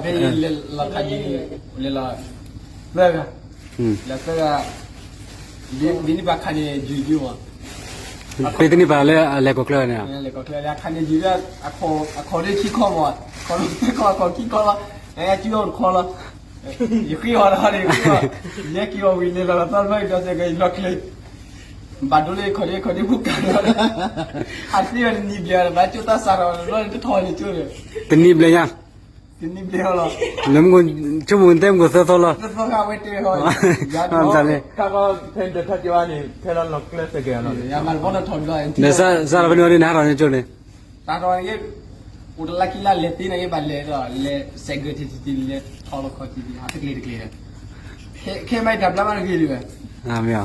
ဖဲလဲၤလီၤခးယံၤ လဲၤလီၤ သၢဂၤ, လဲၤသၢဂၤ, ဘၣ်န့ၣ်ပှၤခးန့ၣ်ယုၢ်ယုၢ်မး, ဖဲတန့ၢ်ပှၤလၢအလဲၤကီၢ်ချၢန့ၣ်, လဲၤကီၢ်ချၢ လဲၤခးန့ၣ်ယုၢ် အခီၣ်ဒ့ခံခီမး, အခီၣ်ဒ့ခံခီ အခီၣ်ခံခီလီၤ, အစုအီၤတခီလီၤ, ယဃ့အီၤဒီးန့ၣ် ယဟဲက့ၤအီၤဝံၤလဲၤလီၤလီၤသီတဘျီအံၤဒီးစဲးကဲယလီၤကျဲ ဘၣ်ဒိလၢခီၣ်ဒ့ခီၣ်ဒ့ဖိကးလီၤ, အသ့အီၤတနံၤဘျဲၣ်ဒီး ဘၣ်ကၠိတၢ်စးထီၣ်တဘျီန့ၣ် တထီၣ်န့ၣ်ကၠိန့ၣ်, တနံၤဘျဲၣ်ညါ, တနံၤဘျဲၣ်လီၤ, နမ့ၢ်ဆိကမိၣ်တဲမ့ၢ်သၢသီလီၤ, သၢသီခါဝဲတဲဟီ, တၢ်ကီဖဲတထီၣ်ကၠိန့ၣ် ဖဲလီၤလီၤကျဲစဲးကဲလီၤ, စးထီၣ်ဖဲန့ၣ်ဝံၤန့ၣ် ဟးထီၣ်န့ၣ်ကၠိန့ၣ် တၢ်ထီၣ်န့ၣ် အိၣ်တလါခံလါလဲၤသ့န့ၣ် ဘၣ်လဲၤဒီး လဲၤစဲးကဲထံထံထံ လဲၤထီလီၤခီၣ်ထံထံ ဟးတကျ့ၤတကျ့ၤဒီး ခဲမ့ၢ်တၢ်ဘျါမးတဂ့ၤဒံးဝဲ, မ့ၢ်,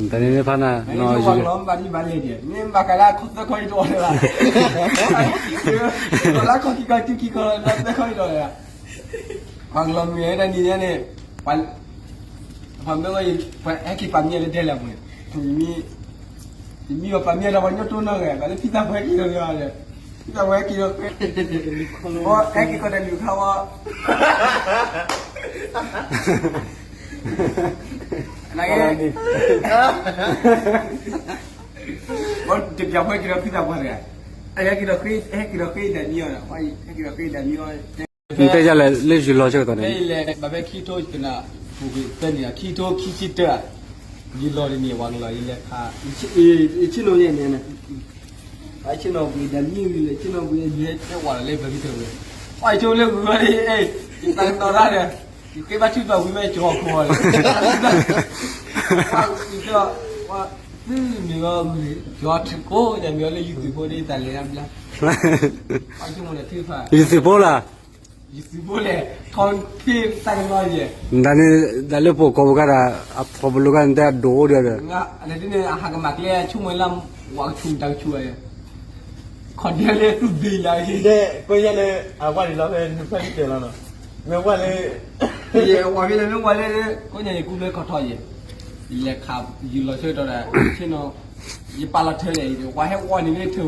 တၢ်န့ၣ်ဖးနၤ, မ့ၢ်ဘၣ်လီၤမ့ၢ်ဘၣ်န့ၣ်ဘၣ်လဲၤဒံး, မ့ၢ်ဘၣ်ကလၢခီၣ်သၢခီအံၤတအိၣ်လၢၤဘၣ်, လၢခီၣ်ခံခီ တုၤခံခီ လၢသၢခီအံၤတအိၣ်လၢၤဘၣ်, ပှၤကလီၤမုၢ်တနံၤညါန့ၣ်, ပှၤမ့ၢ်ဝဲ ပှၤဟဲက့ၤပာ်မံလၢဒဲလၢပူၤန့ၣ်, ယမံအီၤပာ်မံအီၤဒီးပှၤညီတိၢ်နီၢ်ဂဲၤ ပှၤလၢဖံသးပှၢ်ဟဲက့ၤဒီးန့ၣ်, ဖံသးပှၢ်ဟဲက့ၤဒီး ဟဲက့ၤကီၢ်တၢ်လုၢ်ခါဝဲ နာ်က့, တပျၢ်ဖိဟဲက့ၤဒီးဖံသးပှၢ်တဂၤ, ဟဲက့ၤဒီးဃ့, ဟဲက့ၤဒီးဃ့ဒၣ်မံအီၤ, ဟဲက့ၤဒီးဃ့ဒၣ်မံအီၤ, နတဲယၤလဲၣ်လၢယလီၤဆၢကတီၢ်န့ၣ်, ဘၣ်ဖဲခံကထိကနၣ်, ပူၤကွံာ်သၢနံၣ် ခံကထိခံဆံတၢ, ယလီၤတန့ၢ် ပှၤကလီၤ ယလဲၤခး, ယဆ့ၣ်နီၤယဲန့ၣ်, ယဆ့ၣ်နီၤကွံာ်ဒၣ်မံဝံၤလဲၣ် ဆ့ၣ်နီၤကွံာ်ယဟဲတဲဝဲလၢပှၤကတၢၢ်ဝဲ, အဆိလၢဂုၤဝဲ, ယသးကတီၤတၢ်ဒီး, ယဃ့ဘါထုကဖၣ်ဝံၤမ့ၢ်ကီၢ်ခိၣ်လီၤ, သုမ့ၢ်ဂီၤ, ယထံကိးယမ့ၢ်ဂီၤလၢယုၢ်သုးဖိဒီးယသးလဲၤဘျါ, ယုၢ်သုးဖိလီၤ, ယုၢ်သုးဖိလဲၣ်, ထီၣ်သ့တၢ်ကလီယဲ, ဒ်န့ၣ်, ဒ်လၢပအိၣ်ကီၢ်ပူၤခါဒီး, အဖီပလိာ်ခါန့ၣ် တဲအဒိၣ်အိၣ်ဒီး, ဒ်န့ၣ် အဟးကမၤကျဲဆိကမိၣ်လၢ, ဝၤကဆူၣ်မတၤကဆူၣ်ဝဲ, ခီၣ်ဒ့လၢသူၣ်ဘ့ၣ်လၢ, ဒ်ကိးညါလၢ, အဝဲန့ၣ်လီၤဖဲနဖဲနတဲလီၤနီၤ, မ့ၢ်ဝဲလၢ, ယဝၤဖဲလဲၣ်မ့ၢ်ဝဲလၢ, ကိးညါယကူဘဲခီၣ်ထီၣ်ယဲ, လဲၤခး, ယလီၤဆၢကတီၢ်ဒီး, ဆ့ၣ်နီၤ, ယပာ်လီၤထၢလဲၣ်, ဝၤဟဲဝီန့ၣ်မ့ၢ်ထၢ,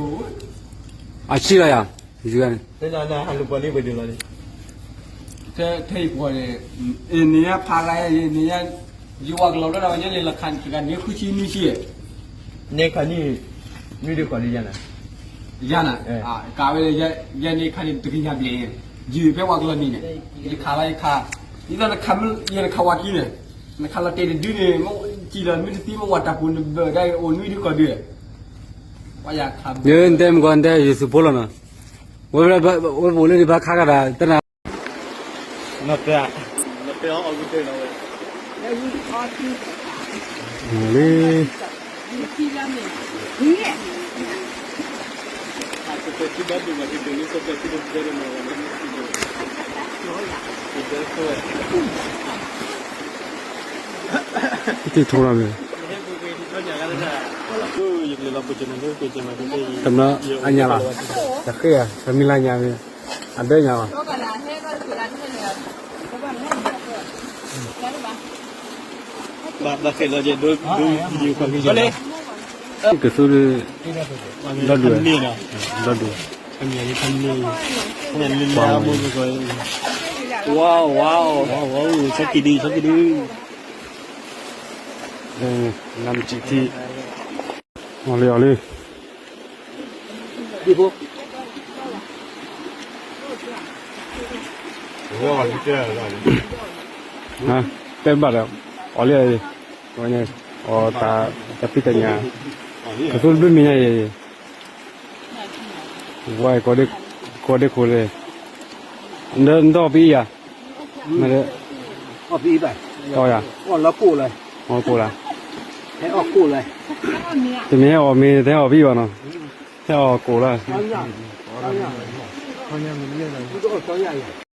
အဆံလီၤယၤ, ယန့ၣ်, ထဲယပှၤန့ၣ်, န့ၣ်ညါဖးဂၤ, န့ၣ်ညါ, ယဝၤကလီၤဘျီဒီး ယလဲၤလီၤခးတဂၤန့ၣ်ဃုဆံနွံဆံ, န့ၣ်ခးနံၣ်, နွံဒုဃီၤလံယၤန့ၣ်, ယၤန့ၣ်, ကးဝဲလၢ, ယၤန့ၣ်ခးန့ၣ်တကယၤဘျဲၣ်, ယုၢ်ဖဲဝၤကလီၤနံၤန့ၣ်, ယခးလီၤယခး, ဒ်သိးနခးမ့ၢ်ယဲနခးဝၤခံန့ၣ်, နခးလီၤတဲာ်တဒုန့ၣ်, မ့ၢ်စံၣ်လီၤမ့ၢ်တသံမ့ၢ်ဝၤတၢ်ပူၤနဘၢၣ်ဒၣ်အိၣ်နွံဒုဃီၤဒု, ပှၤယၤခး, နတဲမ့ၢ်ကီးနတဲယုၢ်သုးဖိလီၤနီၤ, ဝဲ, ဝဲပအိၣ်လၢဒံးဘၣ်ခါကဒီး တနၤ လံ, တထံၣ်ထူလီၤမ့ၢ်, တမၢအညါလီၤ, တဃ့ဧါ, တမံၤလၢညါမ့ၢ်, အဒၢညါလီၤ, ကသူ, ဒီဒူၣ်, ဒီဒူၣ်, ဝါ, ဝါ, ဝါ, ဝါ, ဆီကံဒု, ဆီကံဒု, နမ်စံးထံ, အီၤလံ အီၤလံ, တဲဘၣ်ဒီး, အီၤလံ, အီၤတၢ်ဖံးတၢ်ညၣ်, ကသူတဘျုးမံၤညါအံၤ, ဝါ, ကီၢ်ဒ့ခိၣ်လၢ, နတအီၣ်ပအံၤယၤ, အီၣ်ပအံၤဘၣ်, အီၣ်ယၤ, အီၣ်ကိၣ်လၢ, တမ့ၢ်ဟဲအီၣ်မ့ၤ တဟဲအီၣ်ပအံၤဘၣ်နီၤ, ဟဲအီၣ်ကိၣ်လၢ, အီၣ်ယၤ,